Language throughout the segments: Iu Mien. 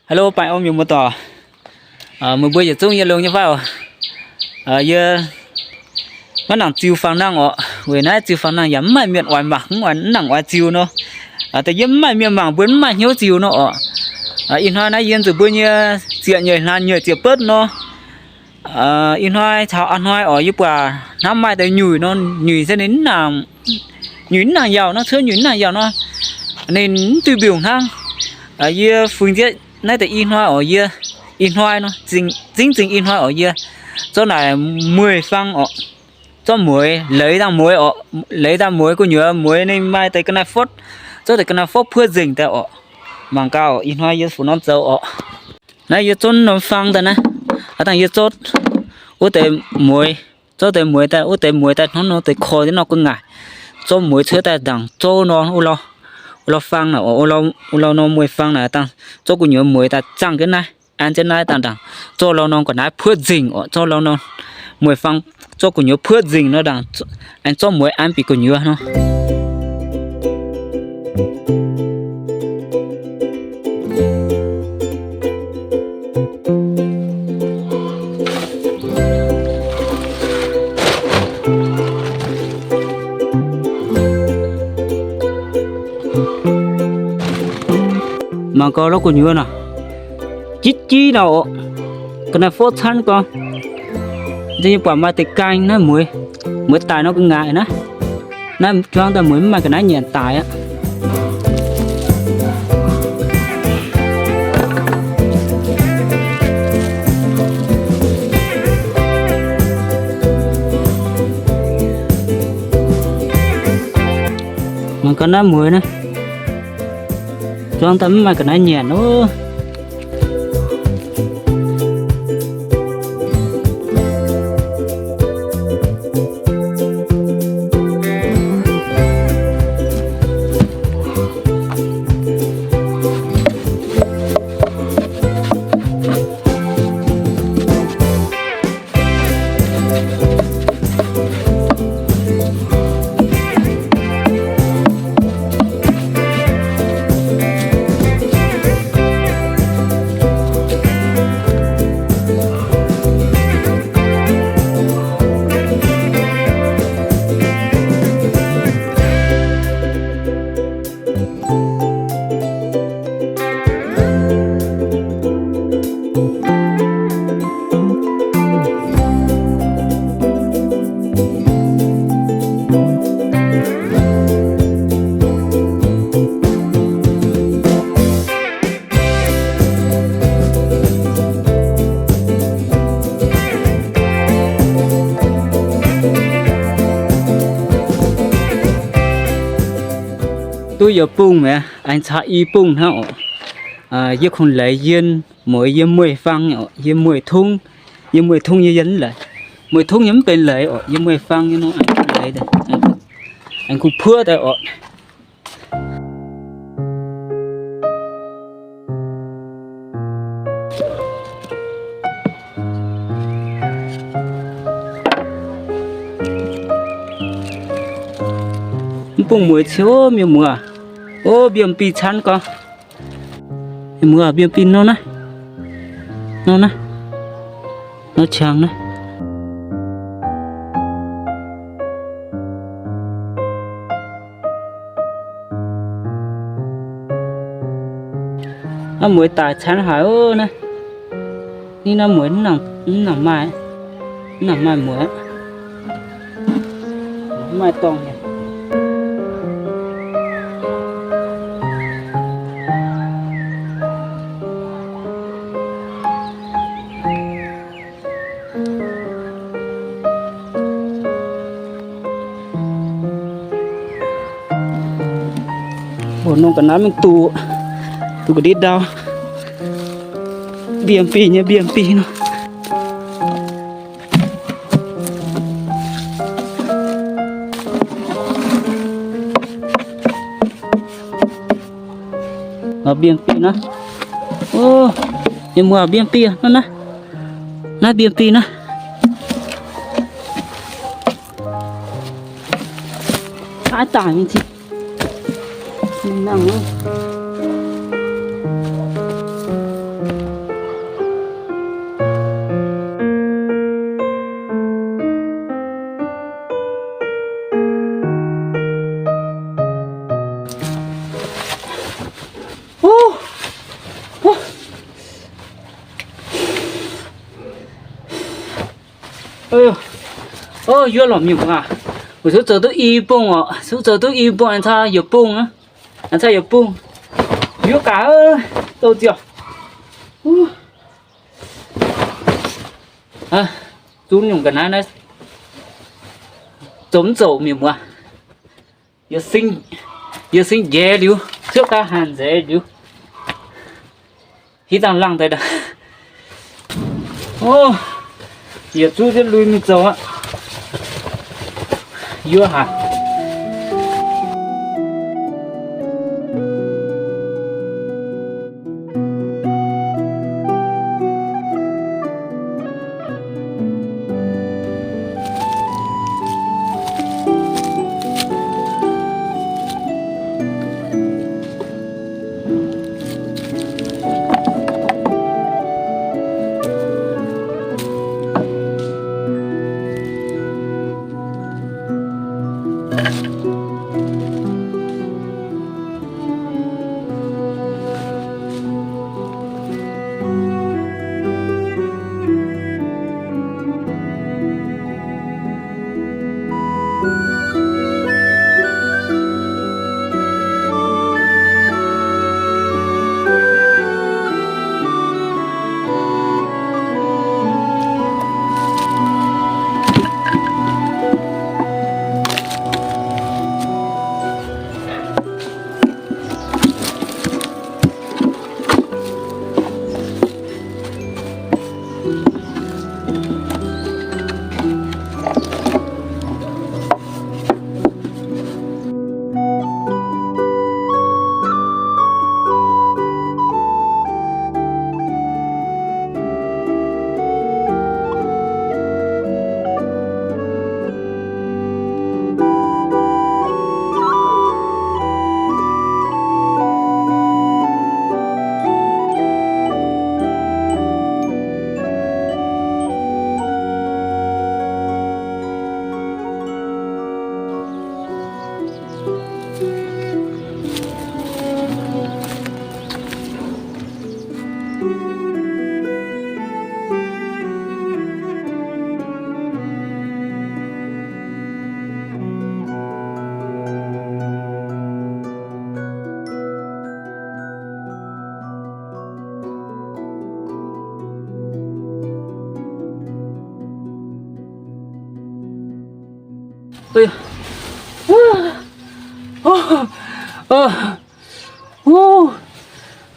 Hello, baengh orn mienh muoz-doic. Meih mbuo yietc zungv yiem longx nyei fai oc? Yie maiv nangc ziux fangx nangh oc. Weic naaiv ziux fangx nangh yaac mv maaih mienh oix mangc, mv nangc oix ziux nor. Da'yietv mv maaih mienh mangc, mbuo mv maaih hnyouv ziux nor oc. Ih hnoi naaiv yie nzuqc mbuo nyei ziepc nyeic hlaang nyeic ziepc betv nor. Ih hnoi caux a'hnoi oc, yie buatc hnamv maaih deix nyuic nor, nyuic se ninh mv nangc, nyuic mv nangc yauh nor, cuotv nyuic mv nangc yauh nor, ninh mv duih mbiungc hnangv. Yie fungx nzietv naaiv deix ih hnoi oc, yie ih hnoi nor, zingh zingh ih hnoi oc, yie zorqv naaic mueiz fang oc, zorqv mueiz, leiz dangh mueiz oc, leiz dangh mueiz gu'nyuoz mueiz ninh maaih deix ga'naaiv fotv, zorqv deix ga'naaiv fotv puov nzengc daaih oc. Mangc gaax ih hnoi yie fu'nor zoux oc. Naaiv yie zorqv norm fang daaih naaiv, aav dangh yie zorqv wuov deix mueiz, zorqv deix mueiz daaih, wuov deix mueiz daaih hnangv nor deix koi deix nor gu'nguaaic, zorqv mueiz cuotv daaih ndaangc zorqv nor wuov lauh, wuov lauh fang naaic, wuov lauh nor mueiz fang naaic, dangh zorqv gu'nyuoz mueiz daaih zaangh jienv naaiv, an jienv naaiv dangh ndaangc, zorqv lauh norm ga'naaiv puov nzengc oc, zorqv lauh norm mueiz fang zorqv gu'nyuoz puov nzengc nor ndaangc, aengx zorqv mueiz an bieqc gu'nyuoz nor. Mangc gaax, lo gu'nyuoz nor, jitv jiv nor oc. Ga'naaiv fov canv gorngv, nzengc nyei buatc maaih deix gaeng naaiv mueiz, mueiz daic nor gu'nguaaic naaiv. Naaiv juangv daaih mueiz mv maaih ga'naaiv nyanc daic aqv. Mangc gaax naaiv mueiz naaiv, juangv daaih mv maaih ga'naaiv nyanc oc. Duqv yietc bung mi'aqv, aengx caux i bung hnangv oc. Yie kungx leiz yie mueiz yie mueiz-fang oc, yie mueiz-tungv, yie mueiz-tungv yie yie mv leiz. Mueiz-tungv yie mv benx leiz oc, yie mueiz-fang nyei nor aengx kungx leiz daaih, aengx kungx puov daaih oc. Mv bung mueiz ciev, mienh muoz. O, mbienv bih canv gorngv. Mienh muoz, mbienv bih nor naaiv, nor naaiv, nor qangx naaiv. Naaiv mueiz daic canv haic oc naaiv. Ninh naaiv mueiz mv nangc maaih, mv nangc maaih mueiz aqv. Mv maaih dorngh nyei. Oc, nongh ga'naaiv mingh duqv, duqv ga'ndiev ndau. Mbienv bih nyei, mbienv bih nor. Mbienv bih naaiv. O, mienh muoz, mbienv bih nor naaiv. Naaiv mbienv bih naaiv. Aav daic nyei. Nangh wuov. Yuov lorqc mienh muoz, weic zuqc zoux duqv i bung oc, zuqc zoux duqv i bung, aengx caux yietc bung, aengx caux yietc bung, yuov gaax, dou ziouc, zunv nyungc ga'naaiv naaiv zoux mv zoux mienh muoz. Yie singv njaeix liuz, cuotv daaih hanc nzeic liuz, hitv dangh langh deix daaih. Yietc zungv ziouc lui mingh zoux aqv. Yuov haic.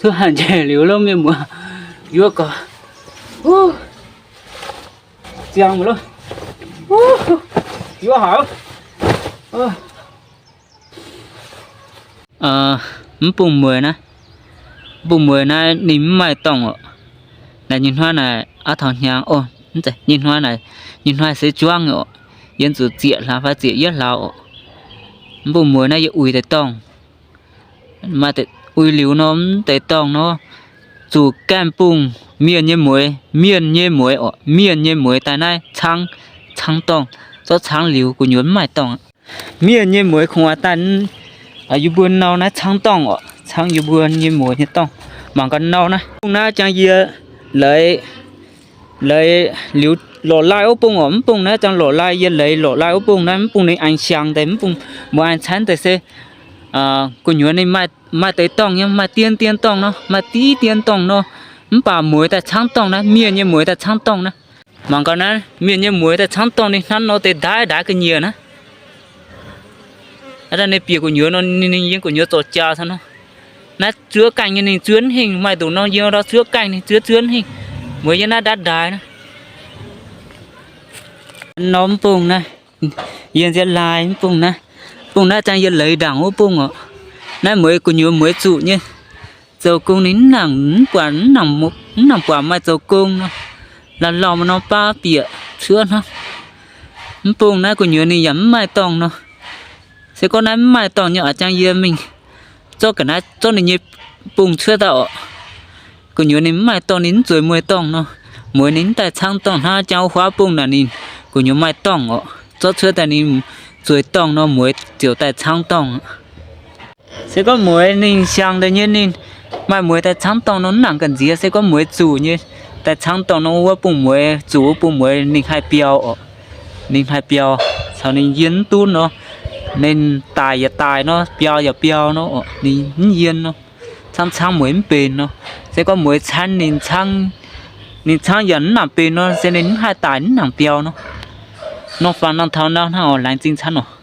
Cuotv hanc njaeix liuz lov mienh muoz, yuov gau, ziangx mv lov, yuov haic. Mv bung mueiz naaiv, mv bung mueiz naaiv ninh mv maaih dorngh oc. Naaiv nyei hnoi naaic aav taux hnyangx oc, nyei hnoi naaic, nyei hnoi se juangv oc. Yie zuqc zieqc hlaax fai zieqc yietv hlaax oc. Mv bung mueiz naaiv yie uix deix dorngh, maaih uix liuz nor mv deix dorngh nor, zuqc gaengh bung mienh nyei mueiz, mienh nyei mueiz oc, mienh nyei mueiz daaih naaiv cangv, cangv dorngh, zorqv cangv liuz gu'nyuoz mv maaih dorngh. Mienh nyei mueiz kungx oix daaih yie mbuo nau naaiv cangv dorngh oc, cangv yie mbuo nyei mueiz nyei dorngh. Mangc gaax nau naaiv, bung naaiv jangx yie leiz, leiz liuz lorqc laai wuov bung oc, mv bung naaiv jangx lorqc laai, yie leiz lorqc laai wuov bung naaiv, mv bung ninh aengx siangx deix, mv bung mueiz aengx caanv deix se gu'nyuoz ninh maaih deix dorngh nyei, maaih dien dien dorngh nor, maaih div dien dorngh nor, mv baac mueiz daaih cangv dorngh naaiv, mienh nyei mueiz daaih cangv dorngh naaiv. Mangc gaax naaiv, mienh nyei mueiz daaih cangv dorngh ninh hnamv nor deix ndaaiv ndaaiv ga'nyiec naaiv. Aa, ninh bieqc gu'nyuoz nor ninh yiem gu'nyuoz zorc jaa caux nor. Naaiv zuov gaengh nyei ninh zuov hingh, maaih nduqc nor yiem ndau zuov gaengh ninh zuov zuov hingh. Mueiz yiem naaiv ndaaiv ndaaiv naaiv. Norm bung naaiv, yie nziex lai mv bung naaiv. Bung naaiv jangx yie leiz ndaangc wuov bung oc. Naaiv mueiz gu'nyuoz mueiz zuqc nyei. Zoux gong ninh mv nangc, mv buatc, mv nangc buatc maaih zoux gong nor. Lauh lauh nor baav bieqc cuotv hnangv. Mv bung naaiv gu'nyuoz ninh yaac mv maaih dorngh nor. Se gorngv naaiv mv maaih dorngh nyei oc, jangx yie mingh zorqv ga'naaiv zorqv ninh nyei bung cuotv daaih oc. Gu'nyuoz ninh mv maaih dorngh, ninh mv zueiz mueiz dorngh nor, mueiz ninh mv daaih caangv dorngh hnangv jangx wuov huaav bung naaic ninh gu'nyuoz maaih dorngh oc. Zorqv cuotv daaih ninh zueiz dorngh nor, mueiz ziouc daaih caangv dorngh. Se gorngv mueiz ninh siang deix nyei ninh maaih mueiz daaih caangv dorngh nor mv nangc ga'nziex. Se gorngv mueiz zuqc nyei daaih caangv dorngh nor, wuov bung mueiz zuqc, wuov bung mueiz ninh haih biaux oc. Ninh haih biau, caux ninh yiem mv duqv nor, ninh daic yaac daic nor, biau yaac biau nor, ninh mv yiem nor, camv-camv mueiz mv benx nor. Se gorngv mueiz camv ninh, ninh camv yaac mv nangc benx nor, se ninh mv haih daic mv nangc biau nor. Nor faaux nor taux nor hnangv oc. Laengz zingh camv oc.